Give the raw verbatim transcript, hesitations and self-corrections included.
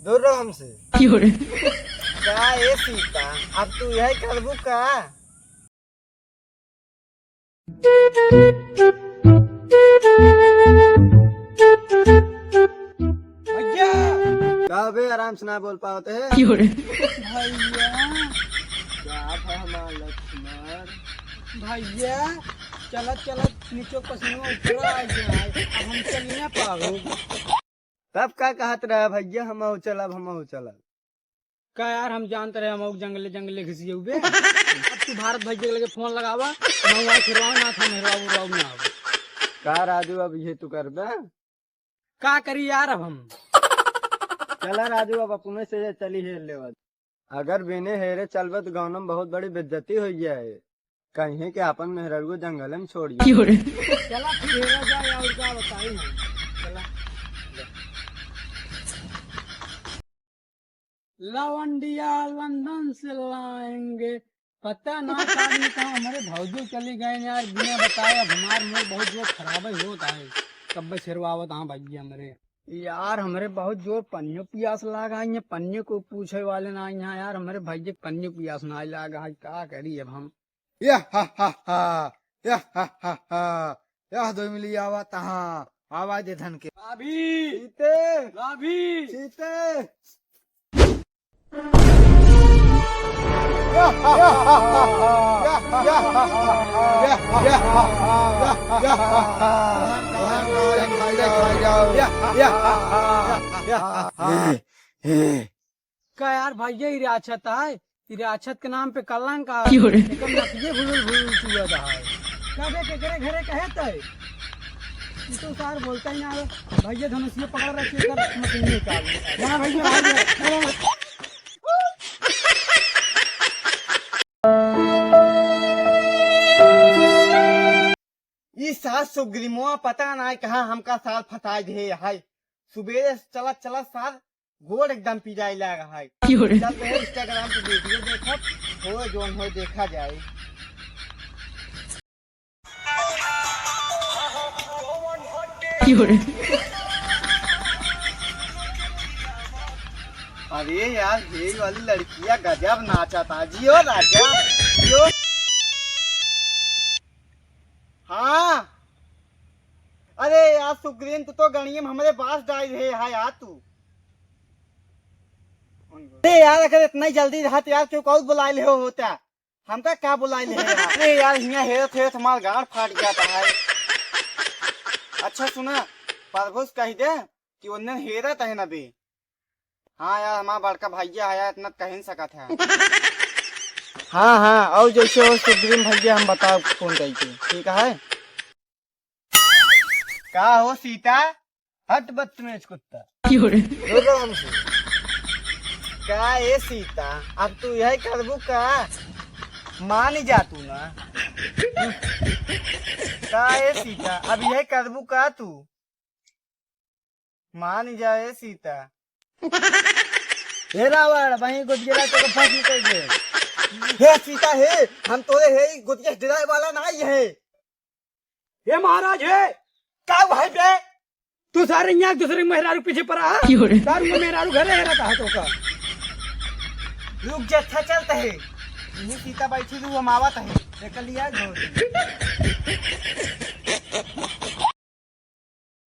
दूर रहो हमसे। का ए सीता, अब तू यही करबू का? भैया। का बे, आराम से ना बोल पावत है? भैया। का है हमार लक्ष्मण? भैया, चलत चलत नीचे पसीना उतरा आ गया है, अब हम चल ना पाओ। तब का कहत रहा भैया, हमहू चलब, हमहू चलब। का यार, हम जानत रहे हम जंगले जंगले घिसियउबे। अब तू भारत भैया के लगे फोन लगावा, ना हुआ फिरवाओ, ना था मेहरवा उरवाओ ना आवे। का राजू, अब ये तू करबे? का करी यार अब हम? चला राजू, अब अपने से चली हेर लेवा। अगर बिने हेरे चलबे तो गाँव में बहुत बड़ी बेइज्जती हो गया है। कहीं के आपन मेहररुआ जंगल में छोड़ गया। चला फिर हेरा जाए, और का बताई हम। चला। लवंडिया लंदन से लाएंगे। पता ना का आदमी कहाँ हमारे भौजी चली गए यार, बिना बताए। अब हमार मूड बहुत जोर खराब ही होता है। कब से हेरवावत हाँ भैया हमरे। यार, हमरे बहुत जोर पनियो पियास लाग आई है, पनियो को पूछे वाले ना आई हैं यार, हमरे भैया के पनियो पियास ना लाग आई, का करी अब हम? या हा हा हा, या हा हा हा, या दो मिली आवा तहाँ, आवा दे धन के। भाभी! सीते! भाभी! सीते! का यार भैया, ई राक्षस है, ई राक्षस के नाम पे कलंक आ। क्यों रे? एकर नथिये भुलुल भुलुल चुअत है। कबे केकरे घरे कहे तय? ई तो सार बोलता ही ना है। भैया धनुषिया पकड़ रखी है, कर मशीन निकाल। ना भैया, भैया। ई सास सुग्रीमवा पता ना कहाँ हमका सार फंसाए दे है। सुबेरे से चलत चलत सार गोड़ एकदम पिराए लाग है। क्यों रे? चल रहे Instagram पे video देखत, हो जोन हो देखा जाए। क्यों रे? अरे यार, ये वाली लड़कियां गजब नाचा था। जियो राजा, जियो। हाँ। अरे यार सुग्रीम, तू तो गणिये में हमरे बास डाल रहे है यार तू। अरे यार, अगर इतना ही जल्दी रहत यार, क्यों कॉल बुला ले हो होता? हमका का बुला ले है यार? अरे यार, हियाँ हेरत हेरत हमार गांड फाट गया था है। अच्छा सुना, प्रभु से कह दे कि उन्ने हेरत है ना बे। हाँ यार, हमार बड़का भैया है यार, इतना कह नहीं सकत है। हाँ, हाँ, और जैसे हो सुग्रीम भैया, हम बताओ फोन करके, ठीक है? का हो सीता? हट बदतमीज कुत्ता। क्यों रे? बोलो हमसे। का ए सीता, अब तू यही करबू का? मान जा तू ना। का ए सीता, अब यही करबू का तू? मान जाए सीता। हे रावण, वहीं गुदगुदा तो फंस गए। हे सीता, हे, हम तोरे हे गुदगुदा डराए वाला ना ही है। हे महाराज, हे, का भाई बे? तू सारे यहाँ दूसरे मेहरारू पीछे पड़ा है? क्यों रे? सारू में मेहरारू घरे है रहता है तो का? रुक जा, अच्छा चलता है। यही सीता बैठी तू हम आवत है। देख लिया जो।